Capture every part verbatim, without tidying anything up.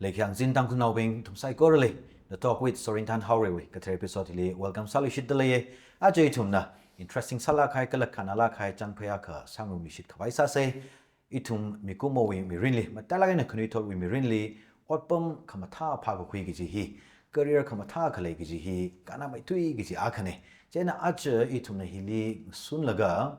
Leikhyangzin Tangkhulnaobing, ithum saikorali, The Talk with Sorinthan Haorei wui kathar episode hili welcome sāluishitda leiya. Aja ithumna interesting sālāk kahai kala kannalāk kahai chānphai akha sāngarumluishit khavai sāsa. Ithum mikumowui mirinli, matailāk eina khanuithotwui mirinli, otpam khamathā phākakhui kaji hi, career khamathā khalei kaji hi, kannamaithui kaji akhana. Chieina aja ithumna hili ngasunlaga,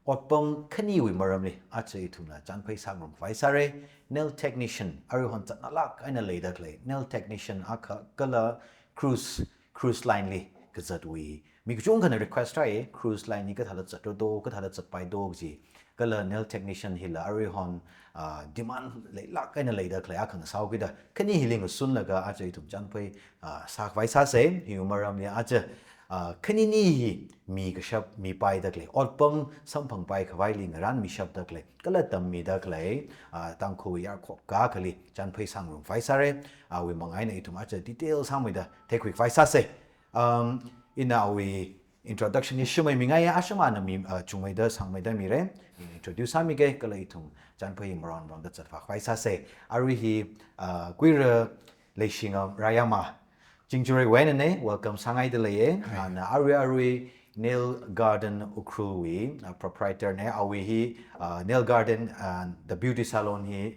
otpam khaniwui maramli aja ithumna chānphai sāngarum khavai sāra. Nail technician, aruihon zatnalāk eina leida khalei nail technician akha kala cruise, cruise line li kazatwui. Mi kachungkhana request rāya, cruise line li kathāda zatra do, kathāda zatpai do kaji. Kala nail technician hila aruihon, ah, demand leilāk eina leida khalei akha ngasāhaokida. Khani hili ngasunlaga aja ithum chānphai, ah, sā khavai sāsa, hiwui maramli aja, ah, khanini hi mi kashap mipaida khalei, otpam samphangpai khavaili ngarānmishapda khalei, kala tammida khalei, ah, Tangkhul yarkhok akha akhali chānphai sāngarum khavai sāra. Awui manga eina ithum aja detail sāmeida theikhui khavai sāsa. Um, ina awui introduction hi shimai mingaiya, asham ana mi, uh, chungmeida sangmeida mira. Ina introduce sāmiga, kala ithum chānphai maram maramda zatvā khavai sāsa. Arui hi, uh, Kuira Leishingam Rayama, Chingjaroiwui einana, welcome sāngaida leiya. Hi. Ana arui arui Nail Garden Ukhrulwui, uh, proprietor na. Awui hi, uh, Nail Garden and the Beauty Salon hi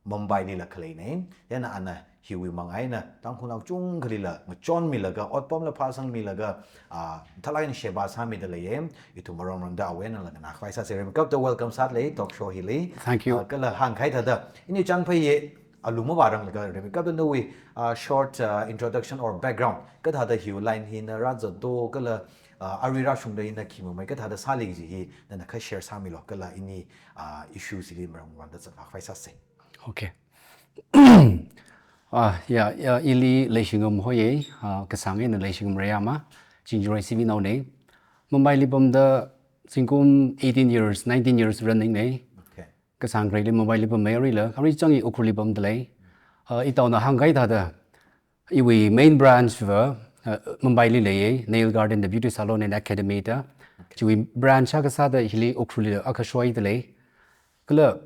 Mumbai lila khaleina. Chieina ana hiwui manga eina Tangkhulnao kachungkhalila ngachonmilaga, otpamla phāsangmilaga, ah, mathālāk eina sheba sāmida leiya. Ithum maram maramda awui einala nganā khavai sāsa. Rimeikapta welcome sāda lei talk show hili. Thank you. Ah, kala hāngkahai thāda, ini chānphai hi alu mavāranglakha, rimeikapta nawui, ah, short, ah, introduction or background, kathāda hiwui line hina rāzat do, kala, ah, arui rāshungda hina khi mamei kathāda sāli kaji hi nana kha share sāmilu, kala ini, ah, issue hili maram maramda zatvā khavai sāsa. Okay. Ah, ya, ya, ili Leishingam hoiya, ah, kasāng eina Leishingam Rayama, Chingjaroi C V naona. Mumbaili pamda zingkum eighteen years, nineteen years running na. Okay. Kasāng khareli Mumbaili pammei, aruila, arui chang i Ukhrulli pamda lei. Ah, itaona hāngkahai thāda, iwui main branch va, ah, Mumbaili leiya, Nail Garden, the Beauty Salon and Academy da. Okay. Chiwui branch akha sāda hili Ukhrulli akha shoida lei. Kala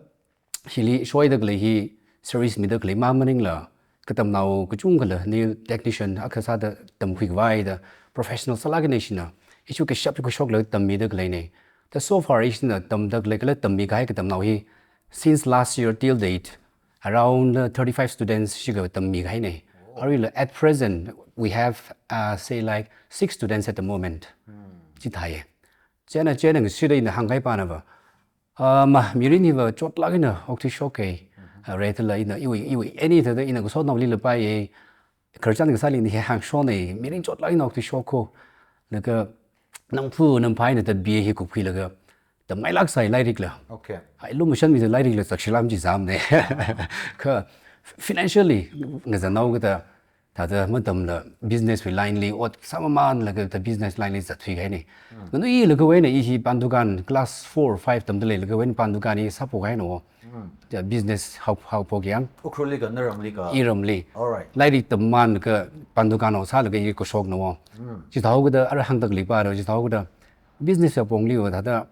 hili shoida khalei hi service mida khalei mang maningla, katamnao kachungkhala nail technician akha sāda tamkhui khavai da professional sālāk eina ishina, ishi kashap kashokla tammida khaleina. Da so far ishina tamda khalei kala tammi kahai katamnao hi, since last year till date, around, uh, thirty-five students shikha tammi kahaina. Oh. Aruila at present, we have, uh, say, like, six students at the moment. Hmm. Chithāya. Chieina, chieina ngashida ina hāngkahai pana va, ah, ma, mirin hiva chotlāk eina okthuishok kahai. Mhm. Ah, rethāla ina iwui, iwui, any thāda ina kasotnaolila paiya. Khararchan kasāli ina hi hāngshona, mirin chotlāk eina okthuishok ko. Laga nangphu nangphā eina thāda B A hi kupkhuilaga, tamngailāk sai lairikla. Okay. Ai, lumashanmida lairikla zakshilām chi zamna. Kha financially ngazanao kada, thāda matamla business wui line li ot sāmamānlaga thāda business line li zatthui kahaina. Hmm. Nganuilakha eina i hi pan dukan class four, five tamda leilakha eina pan dukan hi sāphok kahaina. Hmm. Thāda business hao, haophok yang. Ukhrulli ka, naramli ka? Iramli. All right. Lairik tammamānlaga pan dukan hao sālaga i kashokna. Hmm. Chithāhaokada, ara hāngda khalei pa ro, chithāhaokada business apongli va thāda,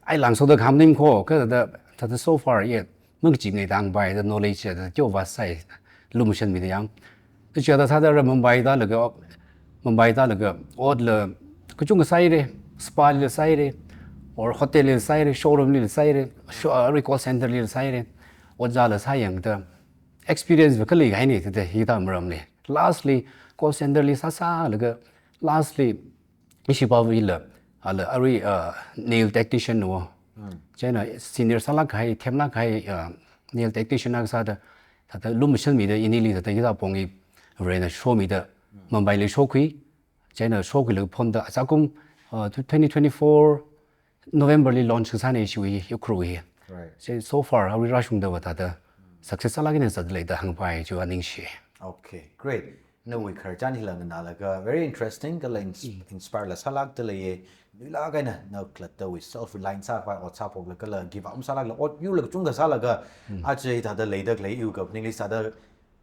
ai, langsoda khamning ko, kathāda, thāda so far yet, mangkaching ngai tang bai, da knowledge da kyo va sai, lumashanmida yang. Chithāda sāda ra Mumbai tālaga, Mumbai tālaga, otla, kachungkha sāhaira, spa lila sāhaira, or hotel lila sāhaira, showroom lila sāhaira, show, uh, call center lila sāhaira, ot zala sāyangda, experience va khalei kahaina, thāda hithā maramli. Lastly, call center li sāsālaga, lastly, ishi pāvila, ala arui, uh, nail technician na. Hmm. Chieina senior sālāk kahai, themlāk kahai, uh, nail technician akha sāda, thāda lumashanmida inili thāda hithā pong i Varena shomida, hmm, Mumbaili shokhui, chieina shokhuilaga phonda achakum, uh, twenty twenty-four November li launch kasāna ishiwui Ukhrul hi. Right. Chieina so far, arui rāshungda va thāda, hmm, success sālāk eina zatda lei da hāngpai chi va ningshi. Okay, great. Nawui khararchan hila nganālaga very interesting, kala ins-, mm, inspire la sālākda leiya. Nuilāk eina na khalattawui self reliant sākhavai ot sāphokla kala give up masālākla ot yurlaga kachungkha sālaga, mm, aja hithāda leida khalei iwui kaphaningli sāda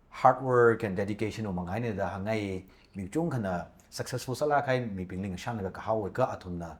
hard work and dedication wui manga eina da hāngngai. Mi kachungkhana successful sālāk kahai mibingli ngashanlaga kahaowa ka athumna,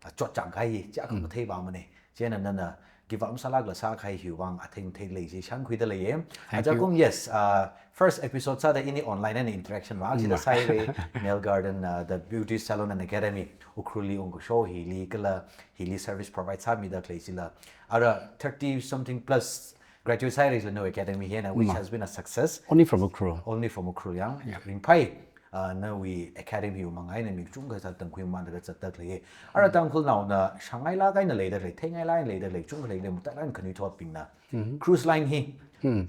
ah, chotchāng kahai chi akha, mm, mathei pamana. Chieina nana give up sālākla sākahai hiwui vang athei mathei lei chi shānkhuida leiya. Thank you. Ajakum, yes, uh, first episode sāda ini online eina interaction vāshida Mm. sāhaira, Nail Garden, uh, the beauty salon and academy, Ukhrulli ungkasho hili kala hili service provide sāmida khalei chila. Ara thirty something plus graduate sāhaira chila nawui academy hi eina, which Mm. has been a success. Only from Ukhrul. Only from Ukhrul yang. Yeah. Ringphai, uh, nawui academy wui manga eina mi kachungkha sā Tangkhul mamānda kazatda khalei. Ara Mm. Tangkhulnaona shāngailāk eina leida khalei, theingailāk eina leida khalei, kachungkha leida matailāk eina khanuithotbingna. Mm-hmm. Cruise line hi. Mm.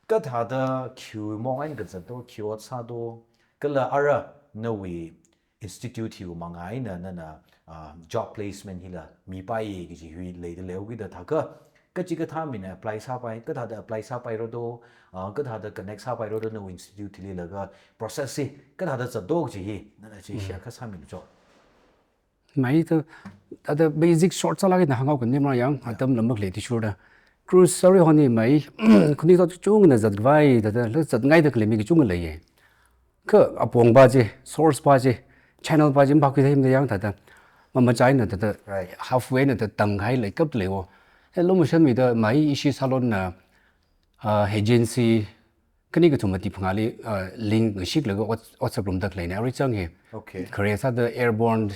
Kathāda khiwui maong eina kazat do, khi ot sā do, kala ara nawui institute hiwui manga eina nana, ah, job placement hila mipaiya kaji hi leida leihaokida thākha, kachikathā mina apply sāpai, kathāda apply sāpaira do, ah, kathāda connect sāpaira do nawui institute hili laga process hi kathāda zat do kaji hi, nana chi Mm. share kha sāmilu cho. Mai ta, ta, ta basic short sālāk eina hānghaokhanimara yang, Yeah. atam lam makhalei athishurda. Cruise arui honi mai, khanuithot kachungana zatvai, ta, ta, la zatngaida khalei mi kachunga leiya. Kha apong pa chi, source pa chi, channel pa chi, mpakhui thei mada yang ta ta. Mama china ta ta, Right. halfway na ta tangkahai leikap leiwo. He lo motion mida mai ishi salonna, ah, agency, khani kathum mati phangāli, ah, link ngashiklaga Whats-, WhatsApp room da khaleina, arui chang hi. Okay. Khare sāda Airborne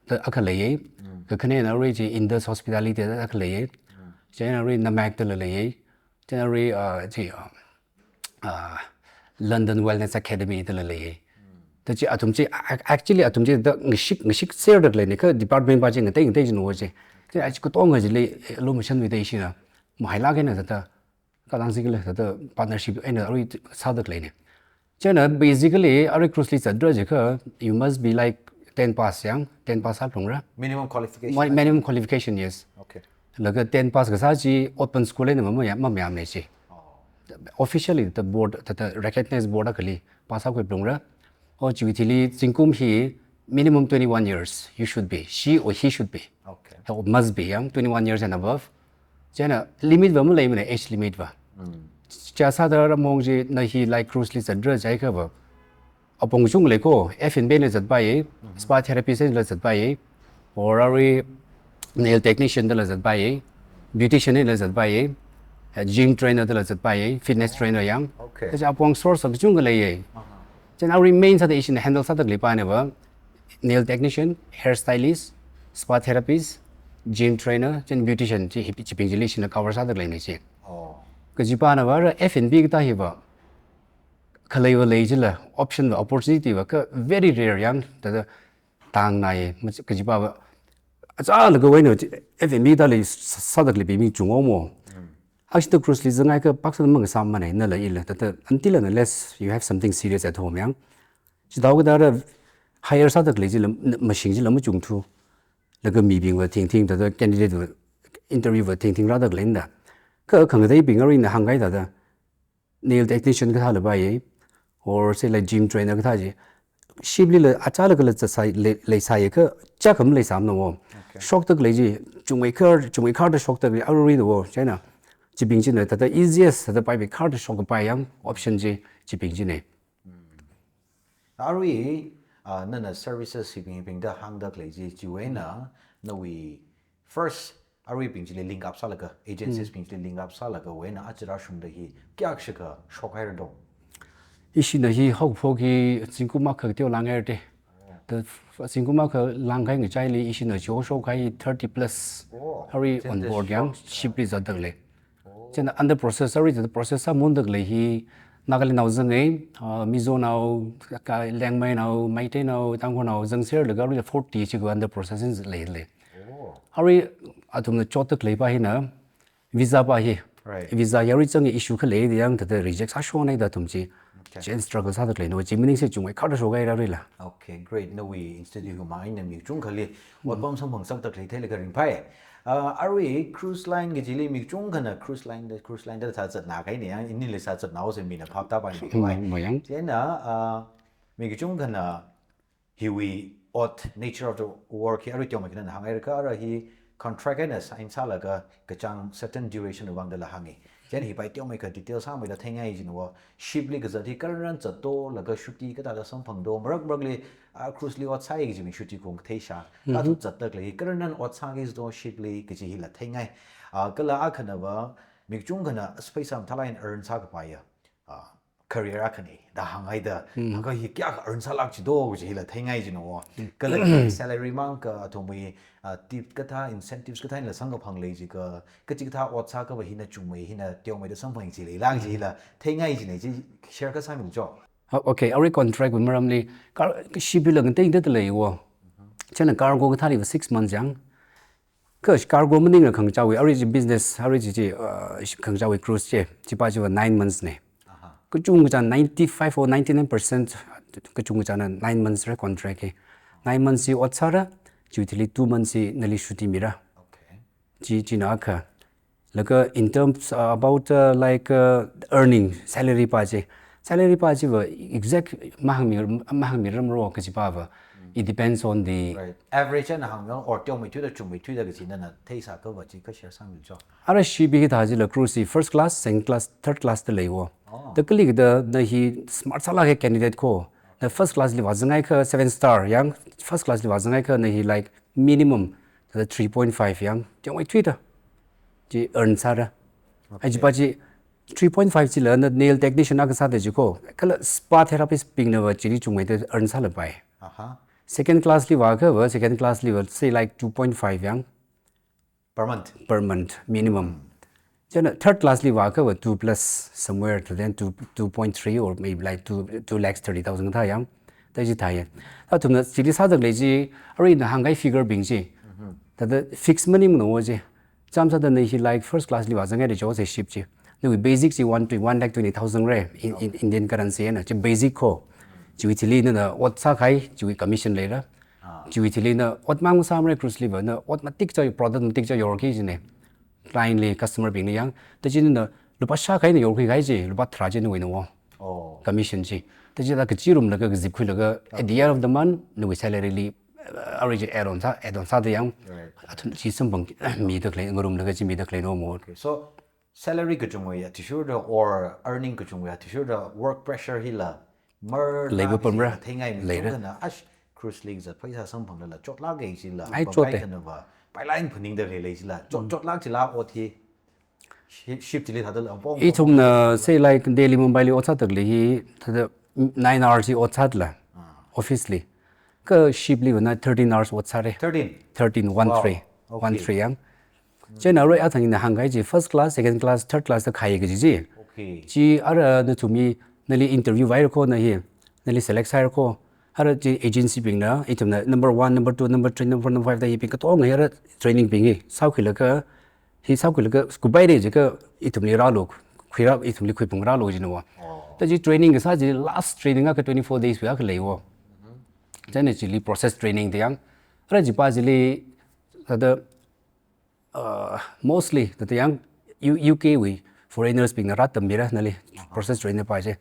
da akha leiya. Mm. Kakhanena arui chi Indus Hospitality da akha leiya. Mm. Chieina arui Namak dala leiya. Chieina arui, ah, chi, ah, ah, London Wellness Academy dala leiya. Mm. Ta chi athum chi, ac-, actually athum chi da ngashik, ngashik serda khaleina, kha department pa chi ngatei ngatei jin wo chi. Chi achi katonga chili, eh, lo motion mida ishina mahailāk eina ta ta, katang singla ta ta partnership eina arui sāda khaleina. Chieina basically arui cruise li zatda jiakha, you must be like ten pass yang, ten pass sāphalungra. Minimum qualification. Mi-, minimum qualification, yes. Okay. Laga ten pass kasā chi open school eina mama ya, mamayāmana chi. Oh. Officially the board, the, the recognized board akhali pass sākhuiphalungra. O chiwui thili zingkum hi minimum twenty-one years you should be. She or he should be. Okay. Or must be yang twenty-one years and above. Chieina limit va maleimana, age limit va. Mm. Chi sāda ramong chi na hi like cruise li zatda jiakha va. Apong kachunga lei ko, F and B eina zatpaiya, Mm-hmm. spa therapist eina zatpaiya, or arui nail technician dala zatpaiya, beautician eina zatpaiya, eh, gym trainer dala zatpaiya, fitness trainer yang. Okay. Chi apong source kachunga leiya. Uh-huh. Chieina arui main sāda ishina handle sāda khalei pa na va, nail technician, hair stylist, spa therapist, gym trainer, chieina beautician, chi hi, chibing chili ishina cover sāda khaleina chi. Oh. Kaji pa na va, F and B kathā hi va, khalei va lei chila, option va, opportunity va, kha very rare yang, ta ta tangnai, mach-, kaji pa va, achālakha wui eina F and B thāli s-, sāda khalei mi chunga mo. Mm. Actually, cruise li zangngai kha pāksa mangasāmana, nala ila, ta ta, until and unless you have something serious at home yang. Chithāhaokida hire sāda khalei chila, mashing chila machungthu. Laga mibing va thingthing, ta ta, candidate va interview va thingthing rāda khaleina. Kha khangateibing aruina hāngkahai ta ta, nail technician kathāla paiya, or say like gym trainer kathā chi, ship lila achālakhala zatsai, lei, leisaiya kha chākham leisāmana wo. Okay. Shokda khalei chi, chungmeikhar, chungmeikharda shokda khalei aruida wo, chieina. Chibing china, ta ta easiest, ta ta paimeikhar da shokkapai yang option chi, chibing china. Mm. Arui, ah, nana services hibing hibingda hāngda khalei chi, chiwui eina, nawui first, aruibing chili link up sālaga, agencies Mm. bing chili link up sālagawui eina, aja rāshungda hi, kayākha shikha shokhaira do? Ishina hi haokaphok hi zingkum akha kateo langhaira te. Oh. Ta f-, zingkum akha langkahai ngachaili ishina chi shokkahai thirty plus Oh, arui on board yang ship li zatda khalei. Oh. Chieina under process, arui the process sāmida khalei hi Nagalandnao zanga, uh, Mizonao, ka-, Liangmainao, Meiteinao, Tangkhulnao zangserlaga arui forty chi under process in leilei. Oh. Arui athumna chotda khalei pa hina visa pa hi. Right. Visa hi arui chang issue khalei yang ta ta reject sāshona da athum chi. Okay. Chi struggle sāda khaleina, chi maningse chungmeikharda shokhaira aruila. Okay, great. Nawui institute hi manga eina mi kachungkhali Mm. otpam samphangsakda khalei theilaga ringphai. Ah, arui cruise line kajili mi kachungkhana cruise line da, cruise line da sāzatna kahaina yang, inili sāzatna haosa mina phap tāpaimana Mm, khavai. mo yang. Chieina, ah, mi kachungkhana hiwui ot nature of the work hi arui teomeikha nana hānghaira kha, ara hi contract eina sign sālaga kachāng certain duration vangdala hānga. Chieina hi pai teomeikha detail sāmeida theingai jina wo. Ship li kazat hi karan zatto, laga chutti kathāda samphangdo, marak marakli, ah, cruise li ot sāi kaji mi chutti kong theisha. Kathum zatda khalei hi karan ot sāki zatto ship li kaji hila theingai. Ah, kala akhana va, mi kachungkhana as pheisā mathālāk eina earn sākapaiya, ah, career akhana da hānghaida. Kha hi kayākha earn sālāk jido kaji hila theingai jina wo. Kala salary mang kha athumwui, ah, tip kathā, incentives kathā hila samkaphang lei jikha, kachikathā ot sākha va hina chungmei, hina teomeida samphang chi leilāk kaji hila theingai jina, chi share kasā milu cho. Ah, okay, arui contract wui maramli, kar-, ship hila ngateiteida lei wo. Chieina cargo kathāli va six months yang. Kha cargo maningla khangachāwui, arui chi business, arui chi chi, uh, khangachāwui cruise chi, chi pa chi va nine months na. Kachungkha china ninety-five or ninety-nine percent kachungkha china nine months ra contract hi. Nine months hi ot sāra, chiwui thili two months hi nali chutti mira. Okay. Chi, china akha. Laga in terms, uh, about, uh, like, uh, earning, salary pa chi. Salary pa chi va exact mahāngmi, mahāngmiramro kaji pa va. It depends on the Right. Average na hānglo, or teomeithuida, chungmeithuida kaji nana theisā kha va chi kha share sāmilu cho. Ara ship hikathā chila cruise hi first class, second class, third class da lei wo. Oh. Da kali kida na hi smart sālāk kahai candidate kho. Na first class li vāzanghaiakha seven star yang, first class li vāzanghaiakha na hi like minimum, thāda three point five yang, teomeithuida. Chi earn sāra. Okay. Ai chi pa chi three point five chila na nail technician akha sāda chi kho. Kala spa therapist bingna va chili chungmeida earn sālapai. Aha. Second class li vākha va, second class li va, say like two point five yang. Per month? Per month, minimum. Chieina third class li vākha va two plus somewhere to then two, two point three or maybe like two, two lakhs thirty thousand kathā yang. Da chi thāya. Athumna chili sāda khalei chi, arui na hāngkahai figure bing chi. Thāda fix maningmana wo chi. Chāmsāda na hi like first class li vāzanghai da chi, say ship chi. Nawui basic chi one to one lakh twenty thousand ra, in, in, Indian currency na, chi basic kho. Chiwui thili nana ot sākahai, chiwui commission leira. Ah. Chiwui thili na ot mang masāmara cruise li va, na ot matik cha, product matik cha yorki jina. Client li, customer bingli yang. Da chi na lupā shākha eina yorkhuikahai chi, lupā tharā chi nawuina wo. Oh. Commission chi. Da chi da kachirumlaga, kazipkhuilaga, at the end of the month, nawui salary li, uh, arui chi add on sā, add on sāda yang. Right. Athum chi samphangmida khalei, ngarumlaga chi mida khalei no more. Okay. So, salary kachungwui athishurda or earning kachungwui athishurda work pressure hila mar Leiba la pamra. Theingai mi Leira. Chungkhana ash cruise li kazat pheisā samphanglala chotlāka jila. Ai, pamkai chote. Khana va, pailāk eina phaningda khalei jila. Chot, chotlāk jila ot hi. Shi-, ship chili thāda la pong. Ithumna say like Delhi Mumbai li ot sāda khalei hi, thāda nine hours hi ot sāda la. Ah. Office li. Kha ship li va na thirteen hours ot sāra. Thirteen? Thirteen, one Wow. three. Okay. One three yang. Chieina arui athang ina hāngkahai chi first class, second class, third class da khayā kaji chi. Okay. Chi ara nathum hi, nali interview vāhaira kho na hi, nali select sāhaira kho. Ara chi agency bingna, ithumna number one, number two, number three, number four, number five da hibing katonga hi ara training bing hi. Sākhuilaga, hi sākhuilaga, kubai re jikha ithumli rālu, khuirā, ithumli khuiphungrālu jina wo. Oh. Da chi training kasā chi last training akha twenty-four days wui akha lei wo. Chieina chili process training da yang. Ara chi pa chili, thāda, uh, mostly, thāda yang U-, U K wui foreigners bingna rātammira nali process training pa chi.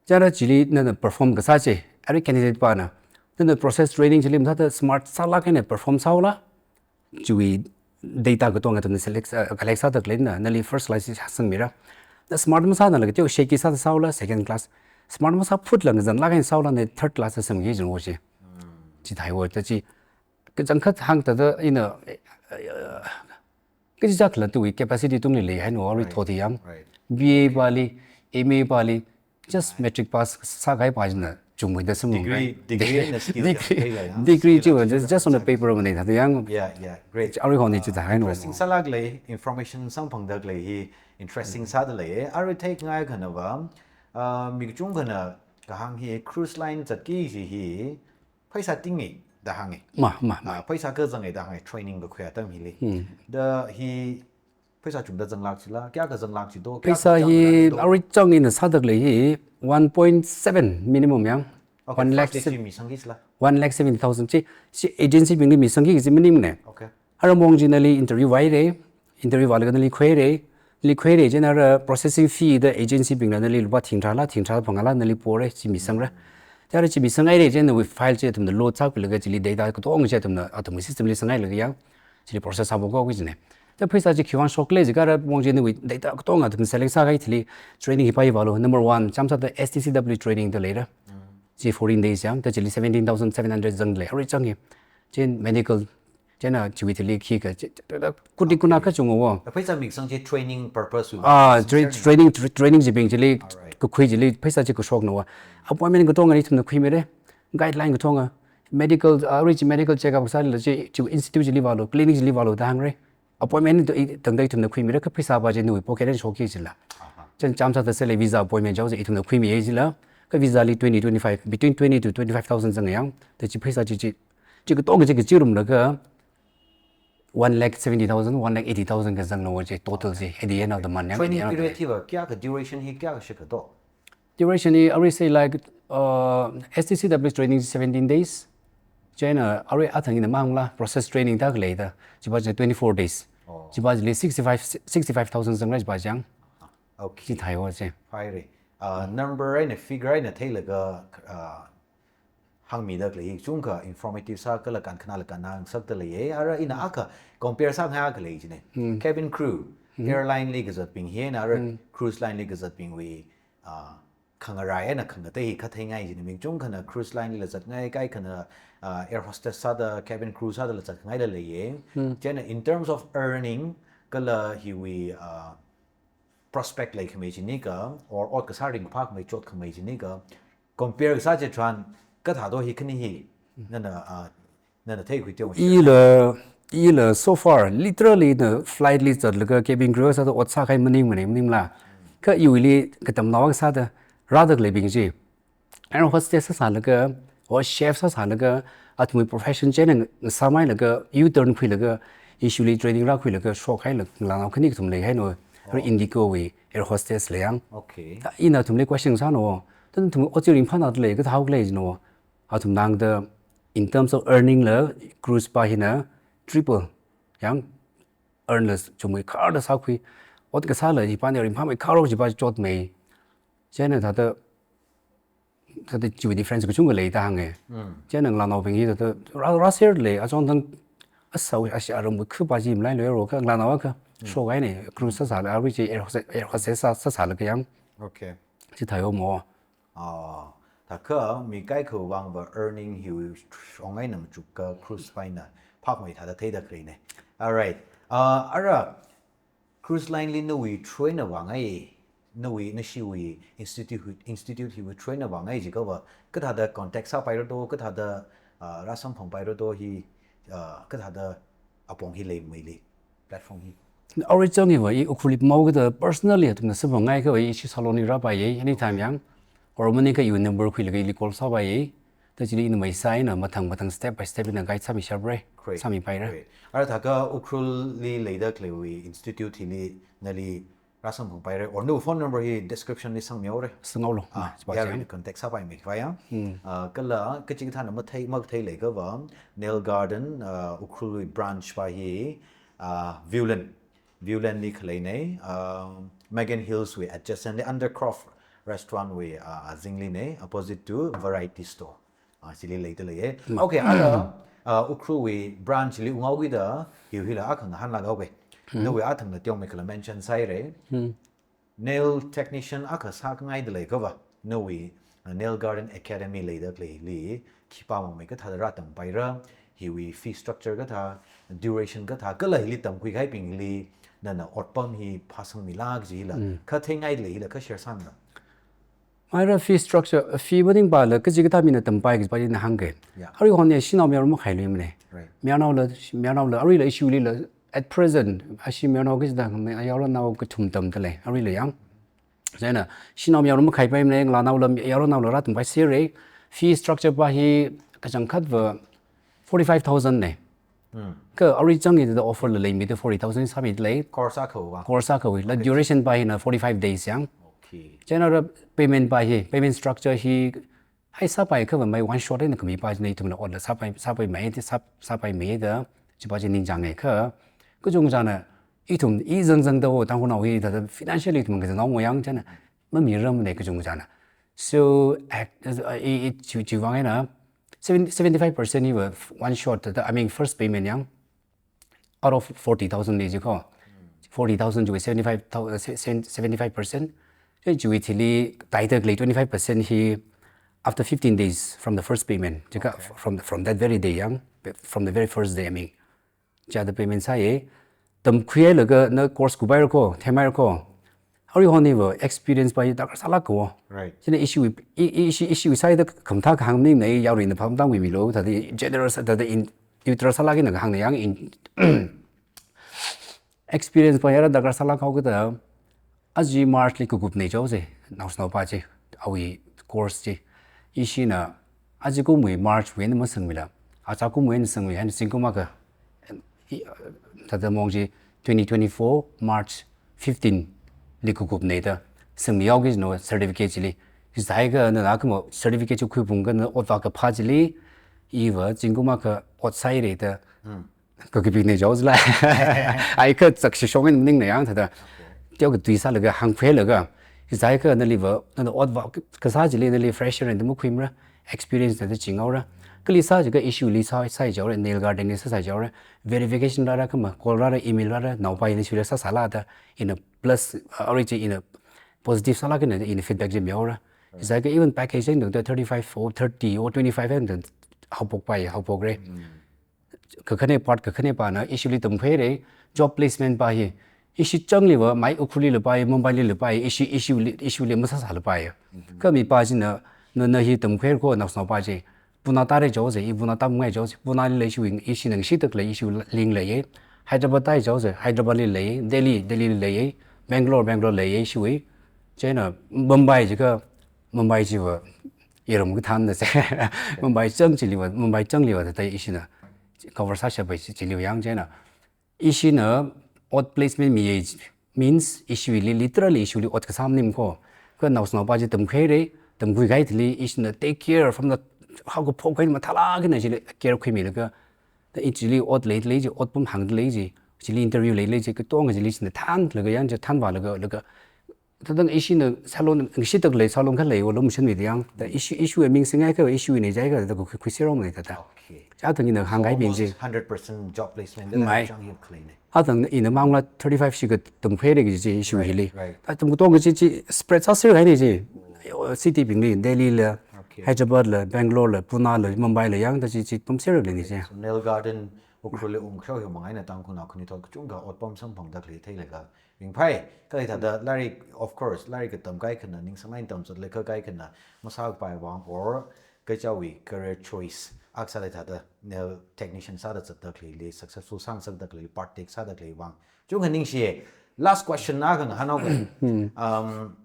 Chara chili nana perform kasā chi, arui candidate pana. Nana process training chili mathāda smart sālāk eina perform sāhaola. Chiwui data katonga athumna select, uh, collect sāda khaleina, nali first class chi sangmira. Na smart masānala kateo shaky sāda sāhaola, second class. Smart masāphutla ngazanlāk eina sāhaola, na third class da samki jina wo chi. Chi thāi wo, da chi kachangkhat hāngda thāda ina, eh, eh, kachichā khala tui capacity tungli leihaina wo, arui Right. thot hi yang. Right. B A pali, M A pali, just matric pass sākahai pa china chungmeida samphang Degree, kai. Degree eina skill Degree, ya, ya, ya. Degree Skill chi ya, wa just, just on the paper mana thāda yang. Yeah, yeah, great. Arui hon ni chi thāhaina wo. Interesting sālāk lei, information samphangda khalei hi interesting sāda lei. Arui theingai khana va, uh, mi kachungkhana kahāng hi cruise line zatki kaji hi, pheisā tingi da hāngi. Ma, ma, ma. Ah, pheisā kazangi da hāngi, training kakhui atam hili. Hmm. Da hi pheisā chungda zanglāk jila, kayākha zanglāk jido, kayākha Pheisā hi, zanglāk jido. Arui chang ina sāda khalei hi, one point seven minimum yang. Okay, One lakh first se-, day chi misangki jila. One lakh seventy thousand chi, chi agency bingli misangki kaji minimum na. Okay. Ara mong chi nali interview vāhaira, interview vālaga nali khuihaira, nali khuihaira chieina ara processing fee da agency bingna nali lupā thingtharāla, thingtharā phangāla nali pora, chi misangra. Chara chi misanghaira chieina nawui file chi athumna load sākhuilaga chili data katonga chi athumna, athumwui system li sanghailaga yang, chili process sāphok kho kajina. Ta pheisā chi khiwuivang shokle jiakha, ara pong chi nawui data katonga athum select sākahai thili training hi pāi vālu. Number one, chāmsāda S T C W training da leira. Chi fourteen days yang, ta chili seventeen thousand seven hundred zangli, arui chang hi. Chi medical, chieina chiwui thili khikha, chi, chi, ta, ta, kuti kuna kachungwo. Pheisā mik sang chi training purpose wui. Ah, tra-, training, tra-, training chibing chili, kakhui chili, pheisā chi kashokna wa. Appointment katonga ithumna khuimira. Guideline katonga. Medical, ah, arui chi medical checkup sālila chi, chi institute chili vālu, clinic chili vālu da hāngra. Appointment to i tangda ithumna khuimira, kha pheisā pa chi nawui pocket eina shokki jila. Chieina chāmsāda sāle visa appointment jaosa ithumna khuimiya jila. Kha visa li twenty, twenty-five, between twenty to twenty-five thousand zanga yang. Ta chi pheisā chi chi, chi katonga chi kachirumlaga one lakh seventy thousand, one lakh eighty thousand kazangna wa chi total chi at the end of the month yang, at the end of the day. Training period hiva kayākha, duration hi kayākha shikha do? Duration hi, I would say, like, uh, S T C W training seventeen days. Chieina, arui athang ina mangla, process training da khalei da. Chipa chi twenty-four days. Oh. Chipa chili sixty-five, sixty-five thousand zangla chipa chang. Okay. Chi theihaowa chi. Phaira. Uh, number eina figure eina theilaga, uh, hāngmida khalei hi chungkha informative sā kala kankhanala kanngasakda leiya. Ara ina akha compare sāngai khalei china. Hmm. Cabin crew, hmm, airline li kazatbing hina ara, hmm, cruise line li kazatbingwui, ah, khangarai eina khangatei hi khatheingai china. Mi kachungkhana cruise line lila zatngai, kaikhana, ah, air hostess sāda, cabin crew sādala zatngaila leiya. Hmm. Chieina in terms of earning, kala hiwui, ah, prospect leikhamei chini kha, or ot kasā ringphākhamei chotkhamei chini kha, compare kasā chitharan, kathāda hi khani hi, nana, ah, nana theikhui teo. Ila, ila so far, literally na flight li zatlaga cabin crew sāda ot sākahai maningmana, maningla. Kha iwuili katamnao akha sāda, rāda khaleibing chi. Air hostess sāsālaga, or chef sāsālaga, athumwui profession chieina sāmeilaga, U-turn khuilaga, ishili training rākhuilaga, shokhailaga, ngalānao khani kathum leihaina, oh, Indigo wui air hostess lei yang. Okay. Ta ina athumli question sāna, ta nathum ot chi ringphāna da lei, kathāhao khalei jina. Athumna hāngda, in terms of earning la, cruise pa hina triple yang earn la chungmeikharda sākhui. Ot kasāla, hipana ringphāmeikharhaowa chipa chotmei. Chieina thāda, thāda chiwui difference kachungkha lei da hānga. Mm. Chieina ngalānaobing hi thāda rā, rāserda lei, achon thang asao, ashi aramwui khuipa chi malailui ro kha ngalānao akha, mm, shokhaina, cruise sāsāla, arui chi air hostess, air hostess sā, sāsālaga yang. Okay. Chi theihaowa mo. Ah, thākha mi kaikhawui vangva earning hi shong eina machukka cruise pa eina phākmei thāda theida khaleina. Alright. Ah, ara cruise line li nawui trainer vāngai, nawui, nashiwui institute, institute hiwui trainer vāngai jiakhava, kathāda contact sāpaira do, kathāda, ah, rāsamphangpaira do hi, ah, kathāda apong hi leimeili, platform hi. Arui chang hiva, i Ukhrulli pamhaokida personally athumna samphangngaiakhava, ishi salon li rāpaiya, anytime yang. Or maningakha iwui number khuilaga ili call sāpaiya. Ta chili ina maisā eina mathang mathang step by step ina guide sāmishapra. Great. Sāmipaira. Great. Ara thākha Ukhrulli leida khaleiwui institute hili nali rāsamphangpaira. Or nawui phone number hi description li sangmihaora. Sanghaolu. Ah, chipa yarui chang contact sāpaimei khavai ya. Hmm. Ah, kala kachikathāna mathei, makathei leiakhava, Nail Garden, ah, Ukhrulwui branch pa hi, ah, Viewland. Viewland li khaleina, ah, Megan Hills wui adjacent li Undercroft Restaurant wui, ah, azingli na, opposite to Variety Store. Ah, chili leida leiya. Mm. Okay, ara, ah, Ukhrulwui branch li unghaokida, hiwui hila akha ngahānlāk haowa. Mm. Nawui athangna teomeikhala mention sāhaira. Mm. Nail technician akha sākhangaida leiakhava, nawui, ah, Nail Garden Academy leida khaleili, khipā mongmei kathāda rātampaira, hiwui fee structure kathā, duration kathā, kala hili tamkhuikahaibingli, nana otpam hi phāsangmila kajila, mm, kha theingaida lei hila kha share sāna. Maira fee structure, fee maningpala kachikathā mina tampai kajipa ina hāngga. Yeah. Arui hon hi shanao mayarnao makhailuimana. Right. Mayarnaola, mayarnaola, aruila ishilila, at present, ashi mayarnao kachida, mayarnao kathum tamda lei, aruila yang. Chieina, shanao mayarnao makhaipaimana, ngalānaola, mayarnaola rātampaiserra, fee structure pa hi kachangkhatva forty-five thousand na. Hmm. Kha arui chang hithāda offer la leimida forty thousand sāmida lei. Course akhawui vang. Course akhawui. La, okay, duration pa hina forty-five days yang. Okay. Chieina ara payment pa hi, payment structure hi, hai sāpaiakhava mai one shot eina khamipa china, ithumla otla sāpai, sāpaimei, sā, sāpaimeida, chipa chi ningchānga kha. Kachungchāna, ithum, i zangzangda o, Tangkhulnao hi, thāda financially ithum kazangnao mo yang chieina, mamirarmana kachungchāna. So, act, as, uh, i, i, chi, chiwui vang eina, seven, seventy-five percent hiva one shot, thāda, I mean, first payment yang, out of forty thousand li jiko. Forty thousand chiwui seventy-five thousand, uh, se-, sen-, seventy-five percent. Chiwui thili title lei twenty-five percent hi after fifteen days from the first payment. Jika Okay. from, from that very day yang, from the very first day, I mean. Chithāda payment sāya. Tamkhuilaga na course kuphaira ko, themhaira ko. Arui hon hiva experience pa hi darkar sālāk ko. Right. Chieina issue, i-, i-, issue, issue sāda khamathā kahāng maningmana, yaruina pamtang wui milo, thāda generous, thāda in, neutral sālāk eina kahāngna yang in, experience pa hi rā darkar sālāk haowa kajida, aja March li kakupna jihaosa, naoshinao pa chi, awui course chi. Ishina, aja kumwui March wui eina masangmila, aja kumwui eina sangmi, eina zingkum akha, i, thāda mong chi twenty twenty-four March fifteen li kakupna da, sangmi haoki jino certificate chili. Hi sāhaiakha nana kamo certificate chi khuiphungakha na ot vākaphā chili, iva zingkum akha ot sāhaira da, Hmm. kakapina jihaosa la. Ai kachak shishong eina maningna yang thāda. Teo katui sālaga, hāngkhuilaga. Hi sāhaiakha naliva, nana ot vā kasā chili nali fresher eina makhuimara, experience thāda chinghaora. Kali sā jiakha issue li sā, sāi jihaora, Nail Garden li sā, sāi jihaora. Verification rāra kama, call rāra, email rāra, naopa ina shila sāsāla da, ina plus, uh, arui chi ina positive sālāk eina, ina feedback chi mihaora. Hi sāhaiakha even package eina da thirty-five or thirty or twenty-five eina da haophok pai, haophokra. Hmm. Kakhane part, kakhane pana, ishili tamkhuira, job placement pa hi. Ishi changliva, mai Ukhrulli leipai, Mumbaili leipai, ishi, ishili, ishili masāsā leipai. Mhm. Kha mipa china, na, na hi tamkhuira ko, naoshinao pa chi. Pune tāra jihaosa, i Pune tāngai jihaosa, Puneli lei ishiwui, ishi ngashitak lei, ishiwui link leiya. Hyderabad tāra jihaosa, Hyderabadli lei, Delhi, Delhili lei, Bangalore, Bangalore lei, ishiwui. Chieina, Mumbai jiakha, Mumbai chiva, iram kathānna se. Mumbai chang chiliva, Mumbai changliva, thāda ishina cover sāshap pai chi, chiliva yang chieina. Ishina ot placement miya means ishili literally ishili ot kasā maning ko. Kha naoshinao pa chi tamkhuira, tamkhui kahai thili ishina take care from the haokaphok eina mathālāk eina chili care khuimilaga. Da ichili ot lei, lei chi, ot pam hāngda lei chi, chili interview lei, lei chi, katonga chili ishina thānlaga yang chi, thānvālaga, laga, thāda ishina salon, ngashitak lei, salon khalei, wo lom shan mi yang. Da issue, issue ming singhaiakha, issue ina jiakha, da khui, khuisiromna thāda. Okay. Chithāda ina hāngkahaibing chi. Almost hundred percent job placement da Mai. Chang hi khaleina. Thāda ina mangla thirty-five shikha tamkhuira kaji chi issue Right, hili. Right. Atam katonga chi, chi spread sāsir kahaina chi. City bingli, Delhila, Okay. Hyderabadla, Bangalorea, Punela, Mumbaila yang, da chi, chi pamsir leina chi. So Nail Garden, Ukhrulli ungkhareo hi mang eina Tangkhulnao khanuithot kachungkha ot pam samphangda khalei theilaga. Ringphai, kali thāda lairik, of course, lairik katam kaikhana, ningsang eina tamzat lei kha kaikhana, masāpai vang or, kachāwui career choice, akha sāda thāda, nail technician sāda zatda khaleili, successful sāngasakda khalei, part take sāda khalei vang. Chungkha ningshi, last question na kha ngahānhaoga. Hmm. Um,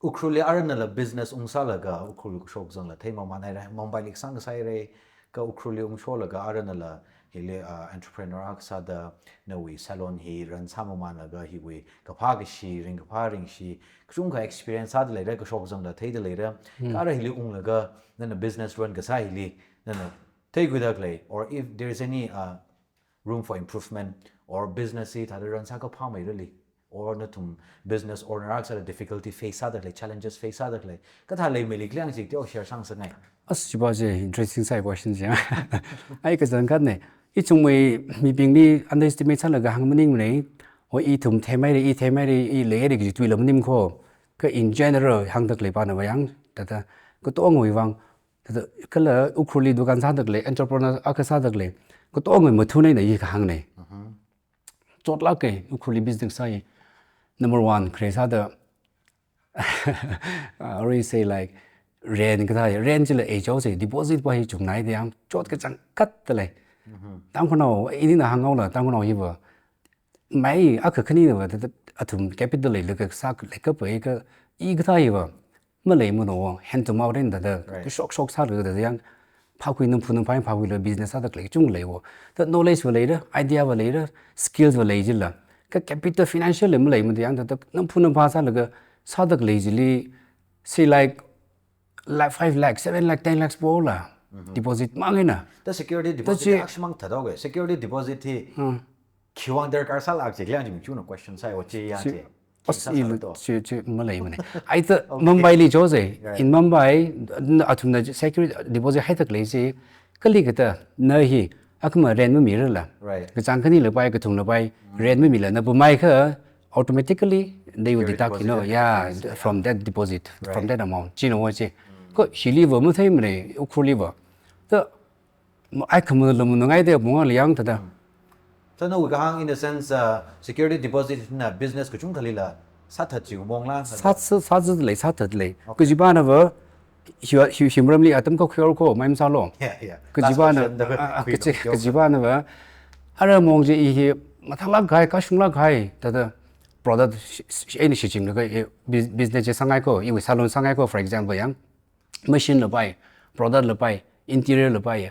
Ukhrulli arui nala business ungsālaga, Ukhrul kashok kazangla theimamanhaira, Mumbaili kasāngasakhaira, kha Ukhrulli ungsholaga arui nala hili, ah, entrepreneur akha sāda nawui salon hi run sāmamanlaga hiwui kaphā kashi, ringkaphā ringshi, kachungkha experience sāda leira, kashok kazangla theida leira, Hmm. kha arui hili unglaga nana business run kasā hili, nana theikhuida khalei, or if there is any, uh, room for improvement, or business hi thāda run sākaphā mairali, or nathum business owner akha sāda difficulty face sāda khalei, challenges face sāda khalei, kathā leimeili kaliang chi teo share sāngasakngai. As chipa chi interesting sāi question chi. Ai kachangkhatna. Ichungwui mibingli underestimate sālaga hāng maningmana. O ithum theimeira, i theimeira, i leira kaji tuila maning ko. Kha in general hāngda khalei pana va yang, thāda katongawui vang, thāda kala Ukhrulli dukan sāda khalei, entrepreneur akha sāda khalei, katongawui mathuna eina i kahāngna. Mhm. Chotlāka, Ukhrulli business sāi. Number one, khare sāda, I always say, like, rent kathā, rent chila ei jihaosa, deposit pa hi chungnaida yang, chot kachangkhatta lei. Mhm. Tangkhulnao, inina hānghaola, Tangkhulnao hiva, mai akha khanina va, thāda, athum capital leilaga sā, lei kapai kha, i kathā hiva, maleimana, hand to mouth eina thāda, Right. kashok shok sālaga thāda yang, phākhui namphu nampha phākhuilaga business sāda khalei kachungkha lei wo. Thāda knowledge va leira, idea va leira, skills va lei jila. Kha capital financial la maleimada yang thāda namphu nampha sālaga sāda khalei chili, say like, like five lakh, seven lakh, ten lakhs pola. Mhm. Deposit mang eina. Thāda security Thāda deposit chi akha shimang thāda okay. Security deposit hi Hmm. khiwui vang darkar sālāk chi, kaliang chi mingchuna question sāi, o chi ya Chi, chi. as Chi i sāsā to. chi, chi maleimana. Ai thāda Okay. Mumbaili jihaosa. Right. In Mumbai, n-, athumna security deposit haida khalei chi, kali kathāna hi, Akhama rent mamirala. Right. Kachāng khani lapai, kathum lapai, rent mamila, na pamai kha automatically they will deduct, you know, yeah, from that deposit, from that amount. China wo chi. Ko shiliva mathei mane, Ukhrulliva. Ta, ai khama lamu nangai de munga liang tada. So nawui kahāng, in a sense, uh, security deposit na business kachungkhali la sāthat chi mongla. Sāthat, sāthat lei, sāthat lei. Kajipana va, hi, hi, himramli atam ka khuior ko, maimsalo. Yeah, yeah. Kajipana, kajipana va, ara mong je i hi, mathālak gai, kashunglak gai, tada product, eni shichinglak gai, business je sāngai ko, iwui salon sāngai ko, for example yang. Machine lapai, product lapai, interior lapai.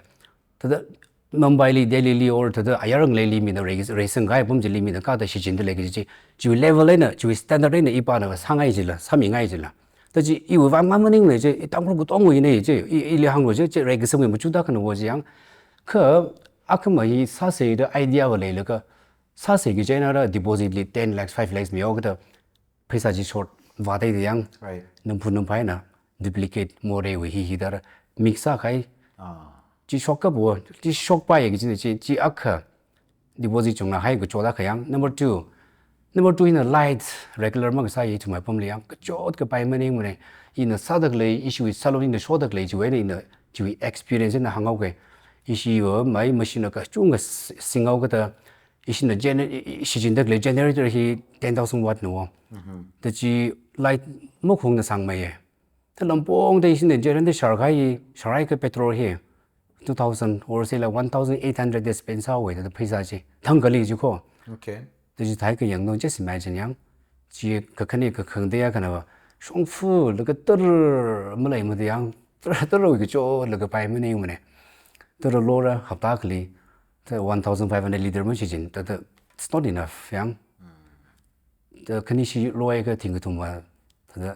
Tada Mumbaili, Delhili or tada ayarang leili mina reisang gai pum jili mina kata shichinda lei kaji. Chiwui level eina, chiwui standard eina ipana sāngai jila, sāmingai jila. Tachi iwui vang maning ne je, i Tangkhul kutong wui ne je, i, ili hanglo je, je reisang wui machuda khana wo je yang. Kha akhama hi sāsei da idea va leilaga, sāsei ki china ra deposit li ten lakhs, five lakhs mi okada. Pheisā chi short vātei de yang. Right. Namphu namphaina duplicate more wui hi hi dara mix sākhai. Ah. Chi shok kapo, chi shokpai kaji chi, chi akha deposit chungna hai kachoda kha yang. Number two. Number two ina light regular makasā ithumwui apamli yang. Kachot kapai maning mane. Ina sāda khalei, ishiwui salon ina shoda khalei chiwui eina ina chiwui experience eina hāngao ke. Ishiwui mai machine kachungkha singao kata. Ishina gener-, i, i, shichinda khalei generator hi ten thousand watt na wo. Tachi light makhongna sāngmeiya. Ta lampong ta ishina generator sharkhai, sharkhai ka petrol hi two thousand or say like one thousand eight hundred de spend sāwei ta pheisā chi. Thangkali chi ko. Okay. Tachi thai ka yangno, just imagine yang. Chi kakhane kakhang de ya khana va. Shongfa laga tar malai ma de yang. Tar, tar wui kacho laga pai maning mane. Tar lora hapta khali. Ta one thousand five hundred liter mashichin, ta, ta, it's not enough, yang. Ta khani shi loi ka thing kathum va, ta, ta,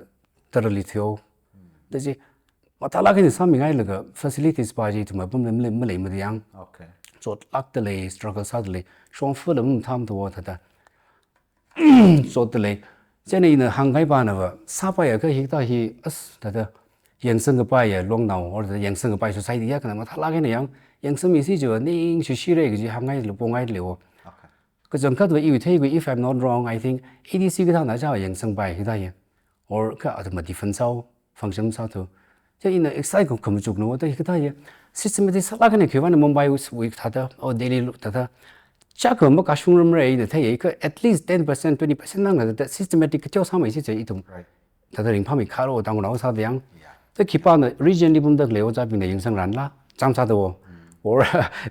tarali theo. Tachi, mathālak eina sāmingai laga facilities pa chi ithumwui apam malei, malei ma de yang. Okay. Chotlak da lei, struggle sāda lei, shongfa la matham to ta, ta. Sot lei. Chieina ina hāngkahai pana va, sāpaiya kha hikathā hi, as, tada, yangsang kapaiya, longnao, or tada yangsang kapai society ya khana mathālak eina yang, yangsangmi si jiva, ning shishi re kaji hāngngai le, pongai le wo. Okay. Kachangkhat va iwui theiwui, if I'm not wrong, I think A D C kathāna cha yangsangpai hikathā hi. Or kha athum ma defense sāo, function sāthu. Chi ina excite ko khamachuk no, ta hikathā hi. Systematic sālak eina khiwui vang Mumbai wui, wui thāda, or Delhi lu thāda. Chakha makashungram re ina thei, kha at least ten percent, twenty percent nang na ta systematic katheo sāmei si chi ithum. Right. Thāda ringphāmei kharo tang nao sāda yang. Yeah. Ta khipāna region li pumda khalei ojābingna yangsangranla, chāmsāda wo. Or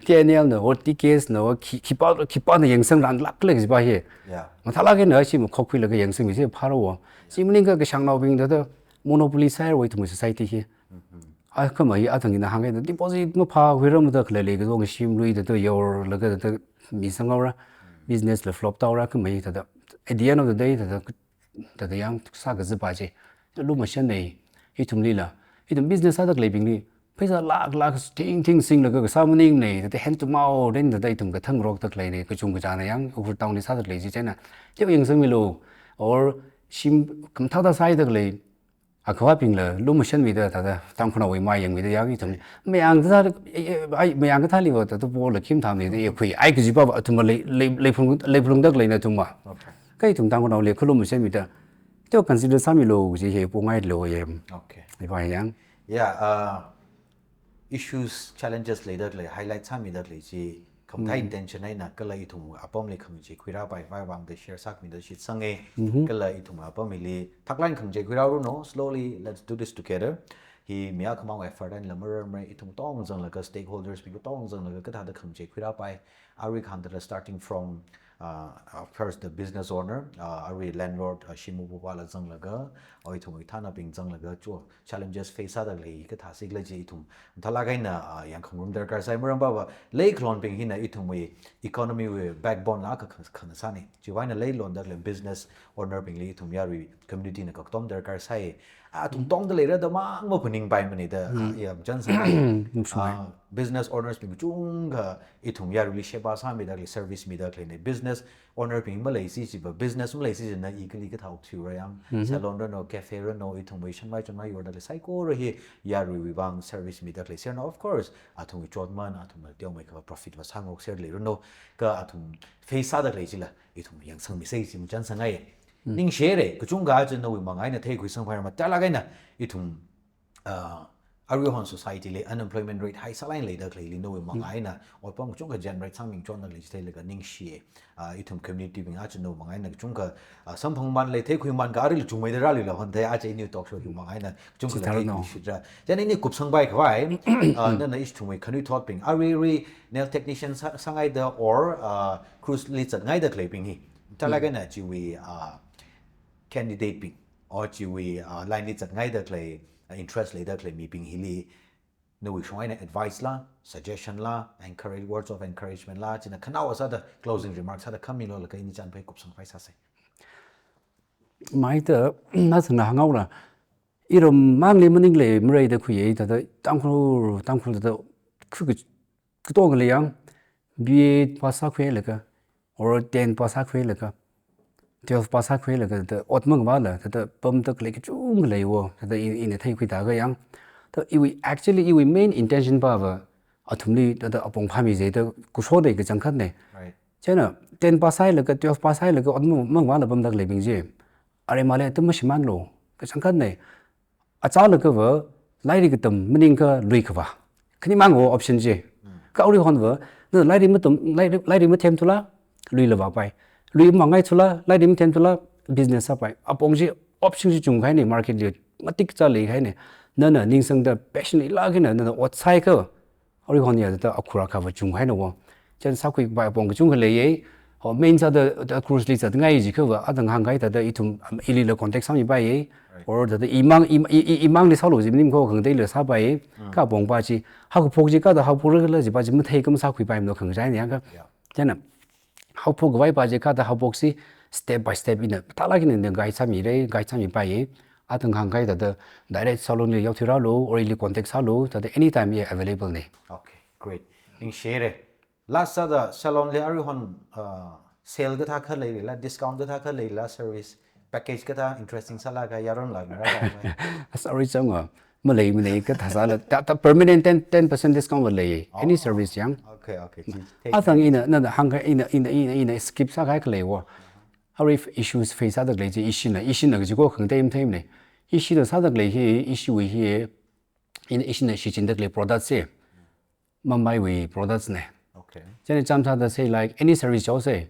T N L na, or T K S na, or khi-, khipā, khipāna yangsangranlak le kaji pa hi. Yeah. Mathālak eina shi makhokhuilaga yangsangmi si pharo wo. Chi maningakha kashangnaobing ta, ta monopoly sāhaira ithumwui society hi. Akhama hi athang ina hāngngai ta deposit maphākhuiramda khalei le kazong shim lui ta, ta yorlaga ta, ta mi sanghaora, business la flop tāhaora, akhama hi ta, ta. At the end of the day, ta, ta, ta, ta yang sā kazi pa chi. Ta lumashan nei, ithumlila. Ithum business sāda khaleibingli. Pheisā lakh lakh thing thing singlaga kasā maning nei, ta, ta hand to mouth, then ta, ta ithum kathangrokda khalei nei, kachungkha chāna yang, Ukhrul town li sāda khalei chi chieina. Teo yangsangmi lo, or shim khamathā thā sāhaida khalei, akhavābingla, lumashanmida ta, ta, Tangkhulnaowui mayangmida yang ithum. Mayang ta, eh, eh, ai, mayang kathāli va ta, ta, pola khim thamni ta, eh, khui, ai kaji pa va, athum ma lei, lei, leiphung, leiphungda khaleina athum ma. Okay. Kha ithum Tangkhulnaoli kha lumashanmida. Teo consider sāmi lo, kaji hi pongai lo ye. Okay. Ai pa yang. Yeah, uh, issues, challenges leida khalei, highlight sāmida khalei chi, khamathā intention eina, kala ithum apamli khangachei khuirāpai, vai vang da share sākmida shitsanga, kala ithum apamli, thaklāk eina khangachei khuirāra no, slowly, let's do this together. Hi mi akhamang effort eina la mararmara, ithum tong zanglaga, stakeholders bing tong zanglaga, kathāda khangachei khuirāpai, arui khangda la starting from, uh, of course, the business owner, uh, arui landlord, uh, shim mupupala zanglaga, or ithumwui thānabing zanglaga, cho, challenges face sāda khalei kathā sikhala chi ithum. Mathālak eina, ah, yangkhangarum darkar sai maram pa va, leikhalonbing hina ithumwui economy wui backbone la kha, kha, khana sāni. Chiwui vang eina leilonda khalei business owner bingli ithum yarui community na kakatom darkar sai. Athum tongda leira da mang maphaningpaimana da, ah, ya, chānsang. Mashungai. Ah, business owners bing kachungkha ithum yaruili sheba sāmida khalei, service mida khaleina. Business owner bing maleisi chiva, business maleisi china i kali kathā okthuira yang. Salon rano, cafe rano, ithumwui shanmai chonmai yorda khalei saikora hi yaruiwui vang service mida khalei serna. Of course, athumwui chotman, athumna teomeikha profit va sāngarok ser leirano, kha athum face sāda khalei chila ithum yangsangmisa chi machānsangai. Ningshire, kachungkha chi nawui manga eina theikhui sangphai mathālāk eina ithum, ah, aruihon society li unemployment rate high sālāk eina leida khaleili nawui manga eina otpam kachungkha generate sāmi chonda khalei chi theilaga ningshiye. Ah, ithum community bing aja nawui manga eina kachungkha, ah, samphangman lei, theikhuiman kha aruila chungmeida rāluila hon thei, aja ini talk show hi manga eina kachungkha Chithāra no. Theikhuishitra. Chieina ini kupsangpai khavai, ah, nana ithumwui khanuithotbing, aruirui nail technician sā, sāngaida or, ah, cruise li zatngaida khaleibing hi. Mathālāk eina chiwui, ah, candidate bing, or chiwui, ah, line li zatngaida khalei, ah, interest leida khalei mibing hili, nawui shong eina advice la, suggestion la, encourage, words of encouragement la, china khanaowa sāda closing remarks sāda khamilu laga ini chānpai kupsangpai sāsei. Maida, na sāna hānghaora. Iram mangli maninglei mareida khuiya, thāda Tangkhul, Tangkhul thāda khu- katongali yang, B A pass sākhuilaga, or ten pass sākhuilaga, twelve pass sākhuilaga, thāda ot mangavāla, thāda pamda khalei kachungkha leiwo, thāda i, ina theikhuida kha yang. Thāda iwui, actually, iwui main intention pava, athumli, thāda apong phāmi jida, khuishokda kachangkhatna. Right. Chieina, ten pass sāhailaga, twelve pass sāhailaga, ot mang, mangavāla pamda khaleibing chi. Aremale, thāda mashimanlu, kachangkhatna. Achālakhava, lairik katam maningakha lui khavā. Khanimang wo option chi. Kha aruihonva, na lairik matam, lairik, lairik mathemthula, luila vāpai. Lui mangaithula, lairik mathemthula, business sāpai. Apong chi, option chi chungkahaina, market li matik chā leikahaina. Nana ningsangda passion ilāk eina, nana ot sāakha, aruihon ya thāda akhura khavā chungkahaina wo. Chieina sākhuipai apong kachungkha leiya. Ho main sāda, thāda cruise li zatngai jiakhava, athang hāngkahai thāda ithum, um, ilila contact sāmipaiya. Right. Or thāda imang, im-, i, i, imangli sālu ji maning kho khangateila sāpai. Kha apong pa chi, haokaphok chi kathāda haophokra khala jipa chi matheikha masākhuipaimana khangateina yang kha. Yeah. Chieina, haophok khavai pa chi kathāda haophok chi step by step ina, mathālāk eina guide sāmira, guide sāmipaiya. Athang hāngkahai thāda direct salon li yaothui rālu, or ili contact sālu, thāda anytime ya available na. Okay, great. Ningshire. Last sāda salon li aruihon, uh, sale kathā khalei la, discount kathā khalei la, service package kathā interesting sālaga yaron la ngarā. Sorry chang a, malei, malei kathā sāla, thāda, thāda permanent ten, ten percent discount va lei, any service yang. Okay, okay. Chi, chi, Athang ina, na, na, hāngkahai ina, ina, ina, ina skip sākahai khalei wo. Arui issues face sāda khalei chi, ishina, ishina kaji kho khangatei matheimana. Ishina sāda khalei hi, ishi wui hi, ina, ishina shichinda khalei products chi. Mumbai wui products na. Okay. Chieina chāmsāda say like any service chaosei.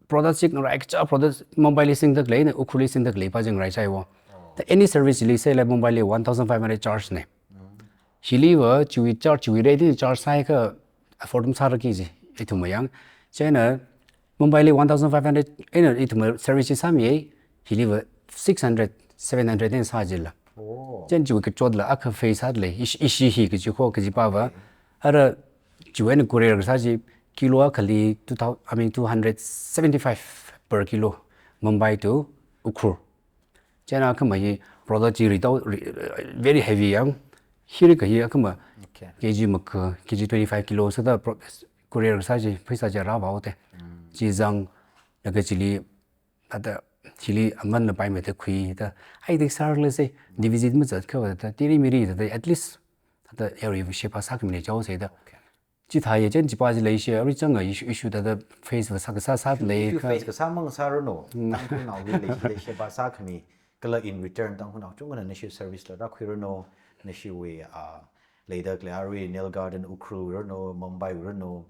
Products chi ngarai kacha products Mumbai li singda khalei na, Ukhrul li singda khalei pa chi ngarai chaiwo. Oh. Thāda any service li say like Mumbai li one thousand five hundred charge na. Mm. Hiliva chiwui charge, chiwui rate li charge sāakha afford masārarki ji. Ithum mayang. Chieina Mumbai li one thousand five hundred, ina ithum service chi sāmiya, hiliva six hundred, seven hundred eina sā jila. Oh. Chieina chiwui kachotla akha face sāda lei, ish-, ishi hi kaji kho kaji pava. Okay. Ara chiwui eina courier kasā chi kilo akhali two thousand, I mean, two hundred seventy-five per kilo, Mumbai to Ukhrul. Chieina akhama hi product chi ritao, ri-, very heavy yang. Hiri kahi akhama Okay. K G makha, K G twenty-five kilo sāda pro-, courier kasā chi, pheisā chi rāvao te. Mm. Chi zanglaga chili, thāda, chili aman la pai mate khui, thāda, ai dik sāra khala sei, deficit mazat kha thāda, tiri miri thāda, at least, thāda, area sheba sākhami chaosei thāda. Okay. Chithāya chieina chipa chi leishi, arui chang a issue, issue thāda face va sā kasā sāda lei Issue kha. Face kasā mang sāranu. Mm. Tangkhulnaoli leishi, leishi sheba sākhami. Kala in return Tangkhulnao chungkhana nashi service la rākhuiranu. Nashiwui, ah, leida khalei arui Nail Garden Ukhrul ranu, Mumbai ranu.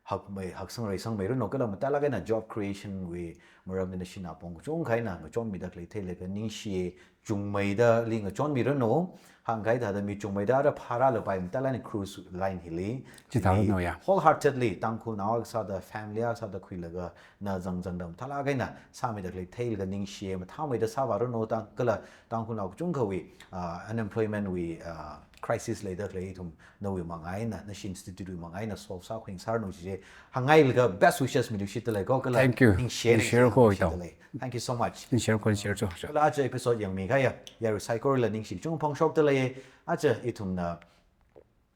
Hakmei, haksang reisangmeiranu. Kala mathālāk eina job creation wui maramli nashina apong kachungkha eina ngachonmida khalei theilaga ningshiye. Chungmeida li ngachonmiranu, hāngkahai thāda mi chungmeida ara phara lapai mathālāk eina cruise line hili. Chithāra Hili no ya. Wholeheartedly, Tangkhulnao akha sāda, family akha sāda khuilaga, na zangzangda mathālāk eina sāmida khalei theilaga ningshiye, mathāmeida sāvāranu tang, kala Tangkhulnao kachungkhawui, ah, unemployment wui, ah, crisis leida khalei ithum nawui mangā eina, nashi institute wui mangā eina solve sākhui ngasāranu chi hāngngailaga best wishes miluishitda lei ko, kala Thank you. Ningshi, Ningshi ko, ningshida ithum. Lei. Thank you so much. Ningshi ko, ningshi ko. Kala aja episode yangmi kahaiya yarui saikorali ningshi kachungkha phongshokda lei. Aja ithumna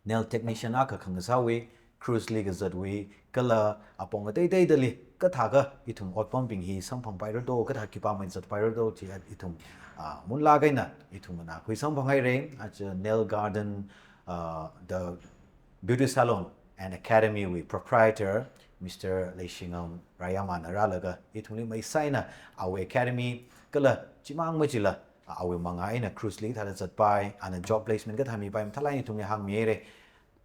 nail technician akha khangasāwui, cruise li kazatwui, kala apong ateiteidali kathākha ithum otpamping hi samphangpairado, kathā khipā mai zatpairado chi ithum, ah, munlāk eina ithumna khuisamphanghaira. Aja Nail Garden, ah, the Beauty Salon and Academy wui proprietor, Mister Leishingam Rayamana rālaga ithumli maisai eina awui academy kala chimang machila, ah, awui mangā eina cruise li kathāda zatpai, ana job placement kathā mipai mathālāk eina ithumli hāngmihaira.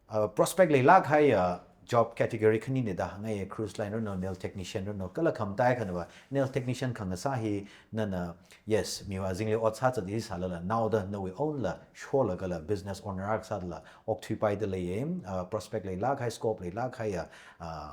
Uh, prospect leilāk kahai, uh, job category khaninida hāngngai, cruise line ranu, nail technician ranu, kala khamataiya khanava, nail technician khangasā hi nana, yes, miwui azingli ot sāzat hi sālala, naoda nawui own la sholaga la business owner akha sādala okthuipaida leiya. Uh, prospect leilāk kahai, scope leilāk kahai, uh,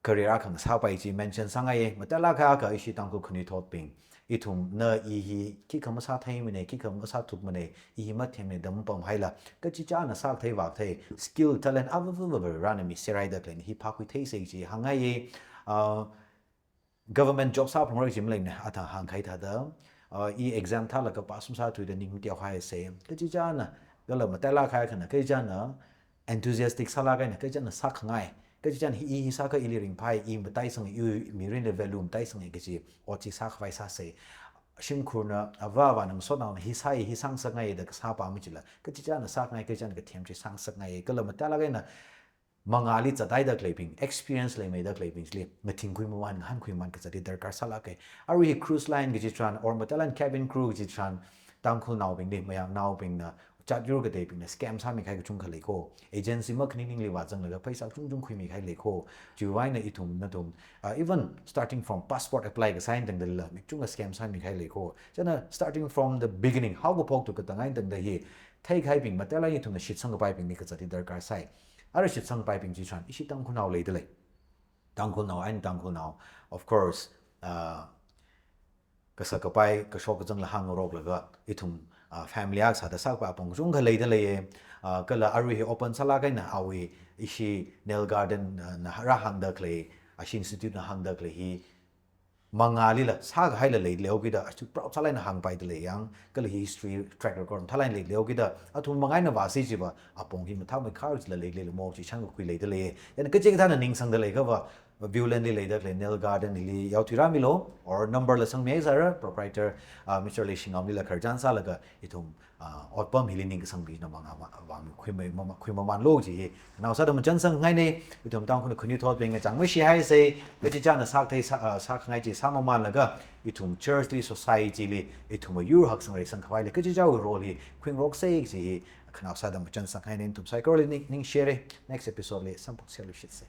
career akha ngasāpai chi mention sāngaiya. Matailāk kahai akha ishi Tangkhul khanuithotbing, ithumna i hi khikha masātheimanei, khikha masāthukmanei, i hi mathemmei da mapamhaila, kachichāna sākathei vākathei, skill, talent available rāna miserhaida khaleina hi phākhuitheisei chi hāngngaiya. Uh, government job sāphalungra chi maleimana, athang hāngkahai thāda, uh, i exam thālaga pass masāthuda ning teokhaisei. Kachichāna, kala matailāk kahai akhana, kachichāna enthusiastic sālāk eina, kachichāna sākhangai, kachichāna hi, i hi sākha ili ringphai, i mataisang, i mirinli value mataisang kaji ot chi sākhavai sāsei. Shimkhurna, avā avāna, ngasotnaona hi sāi, hi sāngasakngai da kasāpa machila, kachichāna sākhangai, kachichāna kathem chi sāngasakngai, kala matailāk eina mangāli zathaida khaleibing, experience leimeida khaleibing chili ngathingkhui maman, ngahānkhui maman kazat hi darkar sālāka. Arui hi cruise line kaji tharan, or matailāk eina cabin crew kaji tharan, Tangkhulnaobingli, Mayangnaobingna chat yur kateibingna scam sāmikahai kachungkha lei ko. Agency makhaning ningli vāzanglaga pheisā kachungchung khuimikahai lei ko. Chiwui vang eina ithum nathum, uh, even starting from passport apply kasā eina tangdala mi kachungkha scam sāmikahai lei ko. Chieina starting from the beginning, haokaphok tu katang eina tangda hi theikahaibing, matailāk eina ithumna shitsangkapaibingli kazat hi darkar sai. Arui shitsangpaibing chi tharan ishi Tangkhulnao leida lei. Tangkhulnao eina Tangkhulnao, of course, uh, kasak kapai, kashok kazang la hāngngaroklaga, ithum, uh, family akha sāda sākapai apong kachungkha leida leiya. Uh, kala arui hi open sālāk eina awui ishi Nail Garden, uh, na rāhāngda khalei, ashi institute na hāngda khalei hi mangālila sākahaila leileo kida, achu proud sālāk eina hāngpaida lei yang, kala history track record mathālāk eina leileo kida, athum mangā eina vāsi chiva, apong hi mathāmeikhar chila leilei lamo chi shānkakhui leida lei. Chieina kachikathāna ningsangda leiakhava, Viewland li leida khalei Nail Garden hili yaothui rāmilu, or number la sangmi sāra, proprietor, uh, Mister Leishingamlila khararchan sālaga, ithum, uh, otpam hili ningkasang bingna mangā ma-, vāmi khuimei mama-, khui mamanlu chi hi khanaowa sāda machānsang ngainei. Ithum Tangkhul khanuithotbing chang mashi haisei, kachichāna sākathei sā, uh, sākhangai chi sāmamanlaga, ithum church li, society li, ithum yur haksang reisang khavaili kachichāwui role hi khuingaroksei chi hi khanaowa sāda machānsang ngainei. Nathum saikorali ning, ningshire, next episode li samphangluishitsei.